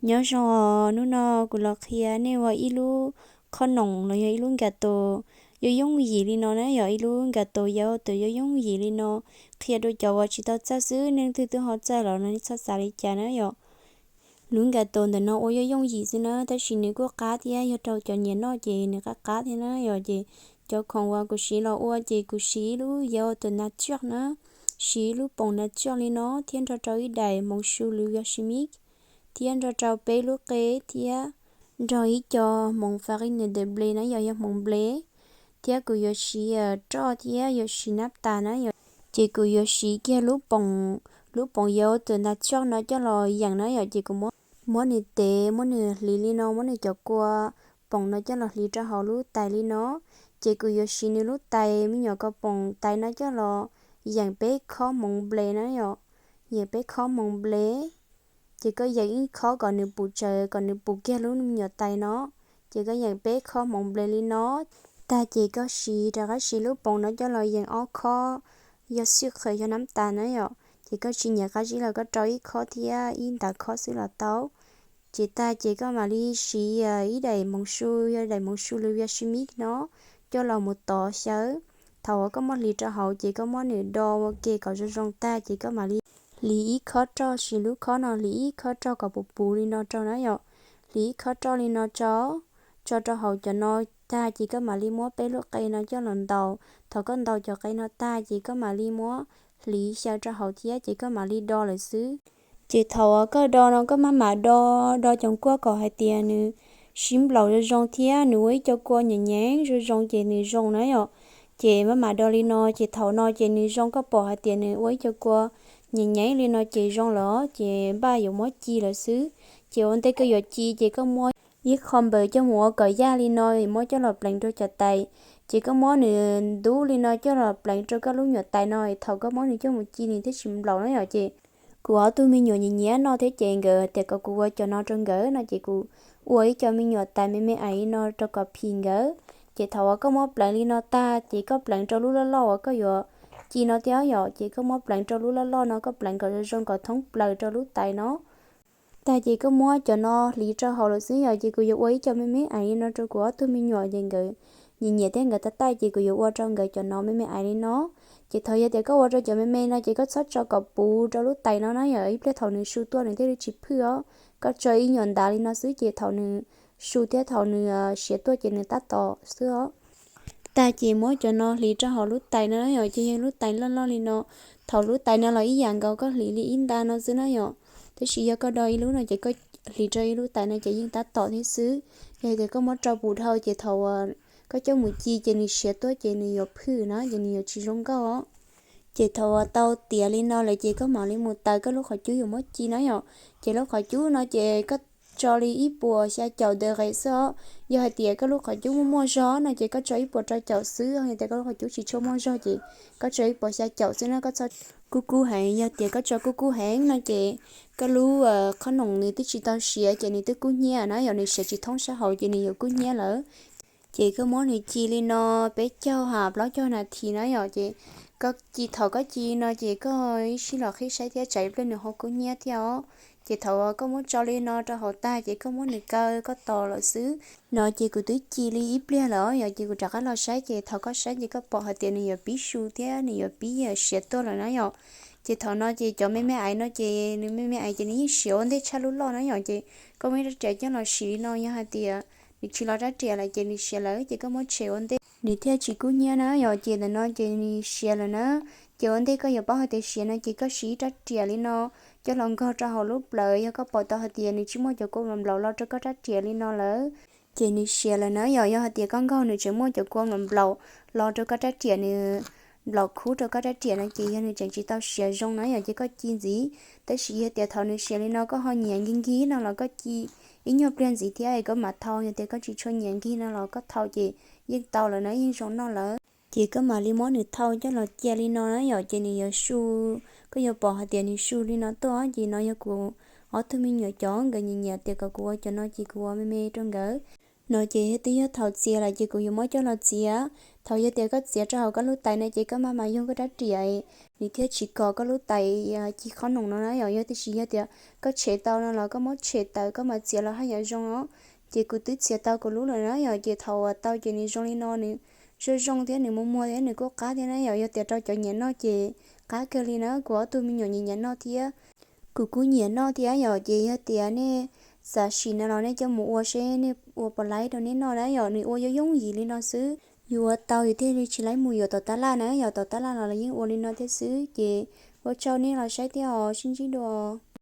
Nyob zoo, hnub no kuv los qhia nej ua ib lub khob noom los yog ib lub nkas tos yooj yooj yim li no na yom, ib lub nkas tos yau tus yooj yooj yim li no. Qhia rau cov uas tsis tau txawj xwb, nej leej twg twb ho txawj los nej txhob xav li cas na yom. Lub nkas tos ntawm no ua yooj yooj yim xwb na, tab sis nws kuj qab thiab, yog rau cov nyiam noj ces nws qab qab thiab na yom. Ces cov khoom uas kuv siv los ua ces kuv siv ib lub yau tus nas coj na, siv ib lub poom nas coj li no thiab nrog rau ib daim hmoov su lwv yog si mib, thiab nrog rau peb lub qe thiab nrog ib co hmoov farine de blé na yom, yog hmoov nplej, thiab kuv yuav siv roj thiab yuav siv nab tas na yom. Ces kuv yuav siv kiag lub poom, lub poom yau tus nas coj no coj los yeem na yom, ces kuv muab, muab nws tev, muab nws hliv li no, muab nws cov kua poom no coj los hliv rau hauv lub tais li no. Ces kuv yuav siv nws lub tais me nyuam ko poom tais no coj los yeem peb khob hmoov nplej na yom, yeem peb khob hmoov nplej. Ces koj yeem ib khob kom nws pum tsaws, kom nws pum kiag lub me nyuam tais no. Ces koj yeem peb khob hmoov nplej li no. Tag ces koj siv rov qab siv lub poom no coj los yeem ob khob, yog xwj qhwv yog nab tas na yom. Ces koj tsis nyiam qab zib los koj rau ib khob thiab ib nta khob xwb los tau. Ces tag ces koj mam li siv ib daim hmoov su, yog daim hmoov su lwv yog si mib no, coj los mus tov xyaw. Thaum uas koj muab hliv rau hauv ces koj muab nws do ua ke kom zoo zoo tag ces koj mam li hliv ib khob roj, siv lub khob no hliv ib khob roj kom puv puv li no rau na yom. Hliv ib khob roj li no tso, tso rau hauv cov no tag ces koj mam li muab peb lub qe no coj los ntaus. Thaum koj ntaus cov qe no tag ces koj mam li muab hliv xyaw rau hauv thiab ces koj mam li do lawm xwb. Ces thaum uas koj do no koj maj mam do, do coom kuaj kom hais tias nws sib nplaum zoo zoo thiab nws ua ib co kua nyeem nyeem zoo zoo ces nws zoo na yom. Ces maj mam do li no ces thaum no ces nws zoo, koj pom hais tias nws ua ib co kua nyeem nyeem li no ces zoo lawm ces npaj yuav muab ci lawm xwb. Ces ua ntej koj yuav ci ces koj muab ib qho npaws coj mus ua kom yaj li no, muab coj los pleev rau cov tais. Ces koj muab nws ntub li no coj los pleev rau koj lub nyuam tais no, thaum koj muab nws coj mus ci nws thiaj tsis nplaum na yom. Ces kuv ob tug me nyuam nyiam nyiam noj thiab ces nkawd tias kom kuv ua cov no rau nkawd no ces kuv ua ib co me nyuam tais me me ais li no rau kom phim nkawd. Ces thaum uas koj muab pleev li no tag ces koj pleev rau lub loj loj uas koj yuav ci no thiab yom, ces koj muab pleev rau lub loj loj no, koj pleev kom zoo zoo kom thoob plaws rau lub tais no. Tag ces koj muab cov no hliv rau hauv lawm xwb yom, ces kuv yuav ua ib co me me ais li no rau kuv ob tug me nyuam ces nkawd nyiam nyiam thiab nkawd tab taij ces kuv yuav ua rau nkawd cov no me me ais li no. Ces thaum yog tias koj ua rau cov me me no ces koj txhob tso kom puv rau lub tais no na yom, ib pliag thaum nws su tuaj nws thiaj li tsis phwj os. Koj tso ib nyuam ntav li no xwb ces thaum nws su thiab thaum nws siav tuaj ces nws tab tom xwb os. Tag ces muab cov no hliv rau hauv lub tais no na yom, ces yog lub tais loj loj li no. Thaum lub tais no los ib yam nkaus koj hliv li ib nta no xwb na yom. Tab sis yog koj do ib lub no ces koj hliv rau ib lub tais no ces yeej tab tom thiab xwb. Yog tias koj muab rau puv dhau ces thaum uas koj coj mus ci ces nws siav tuaj ces nws yuav phwj na ces nws yuav tsis zoo nkauj os. Ces thaum uas tau tiav li no lawm ces koj mam li mus taws koj lub qhov cub yuav muab ci na yom. Ces lub qhov cub no ces koj tso li ib puas xya caum degree xwb os. Yog hais tias koj lub qhov cub muaj muaj zog no ces koj tso ib puas rau caum xwb, yog tias koj lub qhov cub tsis tshua muaj zog ces koj tso ib puas xya caum xwb na, koj txhob kub kub heev. Yog tias koj tso kub kub heev no ces koj lub khob noom nws twb tsis tau siav ces nws twb kub hnyiab na yom, nws siav tsis thoob sab hauv ces nws yuav kub hnyiab lawm. Ces koj muab nws ci li no peb caug ha plaub caug nas this na yom, ces koj ci, thaum koj ci no ces koj ib sij los qhib saib thiab tsam ib pliag nws ho kub hnyiab thiab os. Ces thaum uas koj muab tso li no rau hauv tag ces koj muab nws kaw koj tos lawm xwb. No ces kuv twb ci li ib pliag lawm os yom, ces kuv rov qab los saib ces thaum koj saib ces koj pom hais tias nws yuav pib su thiab nws yuav pib siav tuaj lawm na yom. Ces thaum no ces cov me me ais no ces nws me me ais ces nws yeej siav ua ntej tshaj lub loj na yom, ces koj muab rab riam coj los sim li no, yog hais tias nws tsis los rab riam lawm ces nws siav lawm ces koj muab tshem ua ntej nws thiaj tsis kub hnyiab na yom. Ces ntawm no ces nws siav lawm na. Ces ua ntej koj yuav paub hais tias siav no ces koj siv ib rab riam li no coj los nkaug rau hauv lub plawv, yog koj pom tau hais tias nws tsis muaj cov kua nplaum los rau koj rab riam li no lawm ces nws siav lawm na yom. Yog hais tias koj nkaug nws tseem muaj cov kua nplaum los rau koj rab riam, nws nplaum khub rau koj rab riam no ces yog nws tseem tsis tau siav zoo na yom, ces koj ci ntxiv. Tab sis yog tias thaum nws siav li no koj ho nyiam nkig nkig no los koj ci ib nyuag pliag ntxiv thiab koj mam thau. Yog tias koj tsis tshua nyiam nkig no los koj thau ces yeej tau lawm na, yeej zoo noj lawm. Ces koj mam li muab nws thau coj los cia li no na yom, ces nws yuav su, koj yuav pom hais tias nws su li no tuaj. Ces no yog kuv ob tug me nyuam cov nkawd nyiam nyiam tias kom kuv ua cov no ces kuv ua me me rau nkawd. No ces twb yog thaum txiav lawm ces kuv yuav muab coj los txiav. Thaum yog tias koj txiav rau hauv koj lub tais no ces koj maj mam yoog koj rab riam, nws thiaj tsis kov koj lub tais ci qhob noom no na yom. Yog tiam sis yog tias koj tshem tau no los koj muab tshem tawm koj mam txiav los haj yam zoo os. Ces kuv twb txiav tau kuv lub lawm na yom, ces thaum uas tau ces nws zoo li no, nws zoo zoo thiab nws muag muag thiab nws kuj qab thiab na yom. Yog tias rau cov nyiam noj ces qab kawg li na, kuv ob tug me nyuam nyiam nyiam noj thiab. Kuv kuj nyiam noj thiab yom, ces yog tias nej xav sim no los nej coj mus ua seb nej ua puas laib rau nej noj na yom. Nws ua yooj yooj yim li no xwb, yus ua tau yus thiaj li tsis laib mus yuav tom tab laj na yom. Tom tab laj los lawv yeej ua li no thiab xwb. Ces ua tsaug nej los saib thiab os, sib ntsib dua.